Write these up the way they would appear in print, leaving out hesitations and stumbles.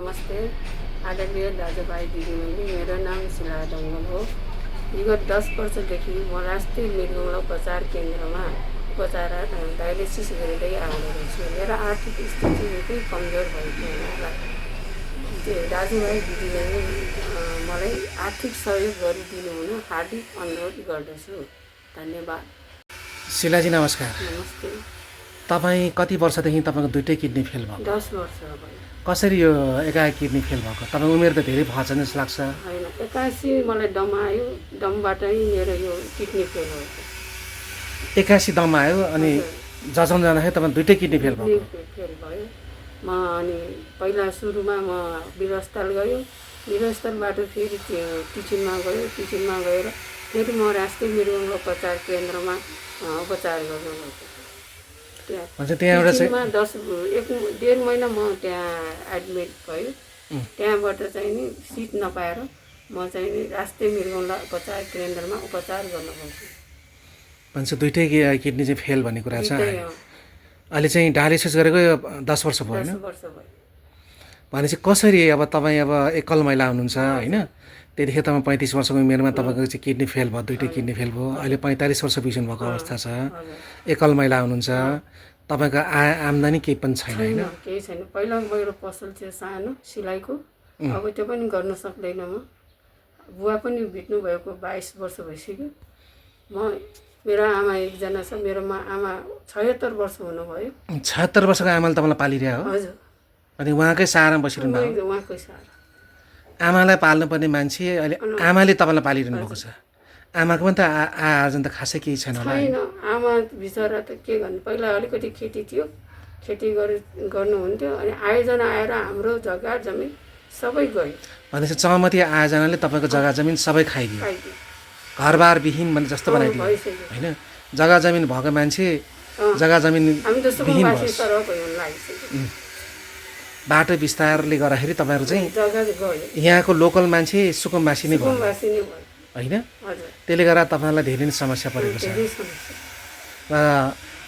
नमस्ते आदरणीय दाजुभाइ दिदीबहिनी, मेरो नाम शिला दङ्गल हो। विगत 10 वर्षदेखि म राष्ट्रिय मृगौला उपचार केन्द्रमा उपचार डायलिसिस गरिँदै आएको छु। मेरो आर्थिक स्थिति निकै कमजोर भएको हुनाले दाजुभाइ दिदीबहिनी मलाई आर्थिक सहयोग गरिदिनु हुन हार्दिक अनुरोध गर्दछु। धन्यवाद। शिलाजी नमस्कार। नमस्ते। तपाईँ कति वर्षदेखि तपाईँको दुईटै किडनी फेल भयो? 10 वर्ष भयो। कसरी यो एकाएक किडनी फेल भएको? तपाईँ उमेर त धेरै भएको जस्तो लाग्छ। होइन, 81 मलाई दम आयो, दमबाटै मेरो यो किडनी फेल हो। 81 दम आयो अनि जचाउन जाँदाखेरि तपाईँ दुईटै किडनी फेल भयो? फेल भयो। म अनि पहिला सुरुमा म वीरस्थल गयो, वीरस्थलबाट फेरि टिचिङमा गयो, टिचिङमा गएर फेरि म राष्ट्रिय मृगौला उपचार केन्द्रमा उपचार गर्नु गएको। त्यहाँ 1.5 महिना म त्यहाँ एडमिट भयो। त्यहाँबाट चाहिँ नि सिट नपाएर म चाहिँ नि राष्ट्रिय मृगौला उपचार केन्द्रमा उपचार गर्नु गएको। भन्छ दुईटै किडनी चाहिँ फेल भन्ने कुरा छ। अहिले चाहिँ डायलिसिस गरेको 10 वर्ष भयो होइन? 10 वर्ष भयो। भनेपछि कसरी अब तपाईँ अब एकल महिला हुनुहुन्छ होइन? त्यतिखेर तपाईँ 35 वर्षको उमेरमा तपाईँको चाहिँ किडनी फेल भयो, दुईटै किडनी फेल भयो। अहिले 45 वर्ष बित्नु भएको अवस्था छ। एकल महिला हुनुहुन्छ, तपाईँको आम्दानी केही पनि छैन होइन? केही छैन। पहिला मेरो पसल थियो सानो सिलाइको, अब त्यो पनि गर्न सक्दैन म। बुवा पनि बित्नु भएको 22 वर्ष भइसक्यो। मेरो आमा एकजना छ, मेरो आमा 76 वर्ष हुनुभयो। 76 वर्षको आमाले तपाईँलाई पालिरह्यो हो? हजुर। अनि उहाँकै सहारामा बसिरहनु भएको? उहाँकै सहारा। आमालाई पाल्नुपर्ने मान्छे अहिले आमाले तपाईँलाई पालिरहनु भएको छ। आमाको पनि त आर्जन त खासै केही छैन होला? छैन। आमा बिचरा त के गर्नु, पहिला अलिकति खेती थियो, खेती गर्नुहुन्थ्यो। अनि आयोजना आएर हाम्रो जग्गा जमिन सबै गयो। भनेपछि चमती आयोजनाले तपाईँको जग्गा जमिन सबै खाइदियो, घरबार विहीन भने जस्तो बनाइदियो होइन? जग्गा जमिन भएको मान्छे जग्गा जमिन विहीन भयो। बाटो विस्तारले गर्दाखेरि तपाईँहरू चाहिँ यहाँको लोकल मान्छे सुकुम्बासी नै भयो होइन? त्यसले गर्दा तपाईँलाई धेरै नै समस्या परेको छ। र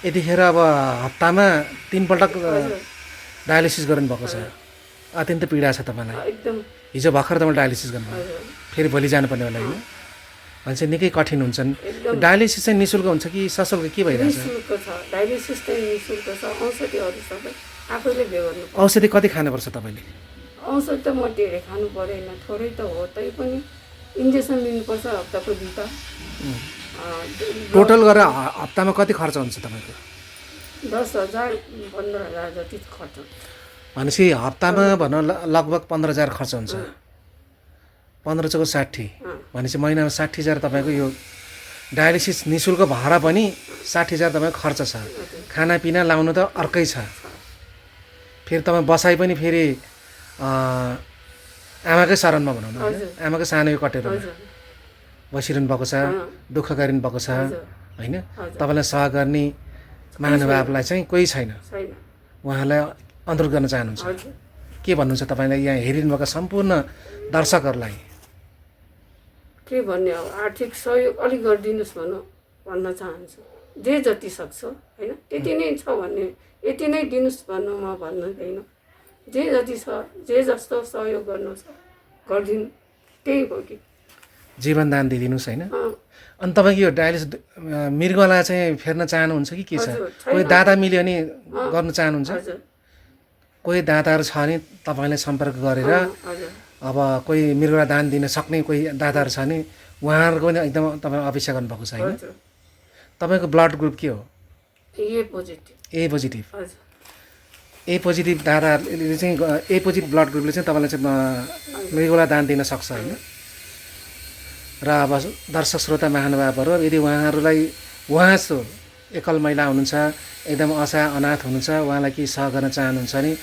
यतिखेर अब हप्तामा 3 पल्ट डायलिसिस गर्नुभएको छ। अत्यन्त पीडा छ तपाईँलाई। हिजो भर्खर तपाईँ डायलिसिस गर्नुभयो, फेरि भोलि जानुपर्ने होला होइन? भनेपछि निकै कठिन हुन्छन्। डायलिसिस चाहिँ निःशुल्क हुन्छ कि सशुल्क के भइरहेछ? निःशुल्क छ। डायलिसिस चाहिँ निःशुल्क छ। औषधिहरू सबै आफैले बेहोर्नु। औषधि कति खानुपर्छ तपाईँले? औषधि त म धेरै खानु परेन, थोरै त हो, तै पनि इन्जेक्सन लिनुपर्छ हप्ताको 2टा। टोटल गरेर हप्तामा कति खर्च हुन्छ तपाईँको? 10,000 15,000 जति खर्च हुन्छ। भनेपछि हप्तामा भनौँ लगभग 15,000 खर्च हुन्छ। 15 चौको 60, भनेपछि महिनामा 60,000 तपाईँको यो डायलिसिस निःशुल्क भएर पनि 60,000 तपाईँको खर्च छ। खानापिना लाउनु त अर्कै छ। फेरि तपाईँ बसाइ पनि फेरि आमाकै शरणमा भनौँ न, आमाकै सानो यो कटेरोमा बसिरहनु भएको छ, दुःख गरिनु भएको छ होइन? तपाईँलाई सह गर्ने महानुभावलाई चाहिँ कोही छैन। उहाँलाई अनुरोध गर्न चाहनुहुन्छ के भन्नुहुन्छ तपाईँलाई यहाँ हेरिनुभएका सम्पूर्ण दर्शकहरूलाई? के भन्ने, अब आर्थिक सहयोग अलिक गरिदिनुहोस् भन्न चाहन्छु। जे जति सक्छ होइन, त्यति नै छ भन्ने, यति नै दिनुहोस् भन्नु म भन्दैन। जे जति छ, जे जस्तो सहयोग गर्नु छ गरिदिनु, त्यही हो कि। जीवनदान दिइदिनुहोस् होइन? अनि तपाईँको यो डायलिसिस मृगौला चाहिँ फेर्न चाहनुहुन्छ कि के छ? कोही दाता मिल्यो भने गर्न चाहनुहुन्छ? कोही दाताहरू छ भने तपाईँलाई सम्पर्क गरेर, अब कोही मृगौला दान दिन सक्ने कोही दाताहरू छ भने उहाँहरूको पनि एकदम तपाईँ अपेक्षा गर्नुभएको छ होइन? तपाईँको ब्लड ग्रुप के हो? ए पोजिटिभ। ए पोजिटिभ दाताहरूले चाहिँ, ए पोजिटिभ ब्लड ग्रुपले चाहिँ तपाईँलाई चाहिँ मृगौला दान दिन सक्छ होइन? र अब दर्शक श्रोता महानुभावहरू, यदि उहाँ जस्तो एकल महिला हुनुहुन्छ, एकदम असहाय अनाथ हुनुहुन्छ, उहाँलाई केही सह गर्न चाहनुहुन्छ भने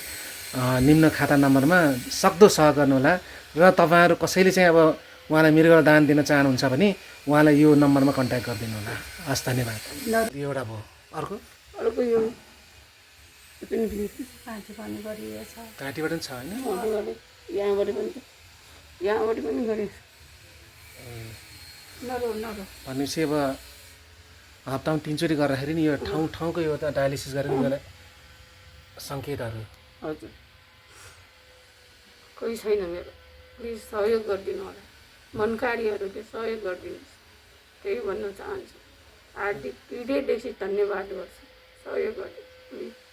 निम्न खाता नम्बरमा सक्दो सह गर्नुहोला। र तपाईँहरू कसैले चाहिँ अब उहाँलाई मृगौला दान दिन चाहनुहुन्छ भने उहाँलाई यो नम्बरमा कन्ट्याक्ट गरिदिनु होला। हस्, धन्यवाद। यो एउटा भयो। अर्को यो घाँटीबाट पनि छ होइन? यहाँबाट पनि गरेँ। भनेपछि अब हप्तामा 3 चोटि गर्दाखेरि नि यो ठाउँको यो डायलिसिस गरेर यसलाई सङ्केतहरू हजुर कोही छैन मेरो, प्लिज सहयोग गरिदिनु होला, मनकारीहरूले सहयोग गरिदिनुहोस्, त्यही भन्न चाहन्छु। हार्दिक हृदयदेखि धन्यवाद गर्छु, सहयोग गरिदिनु प्लिज।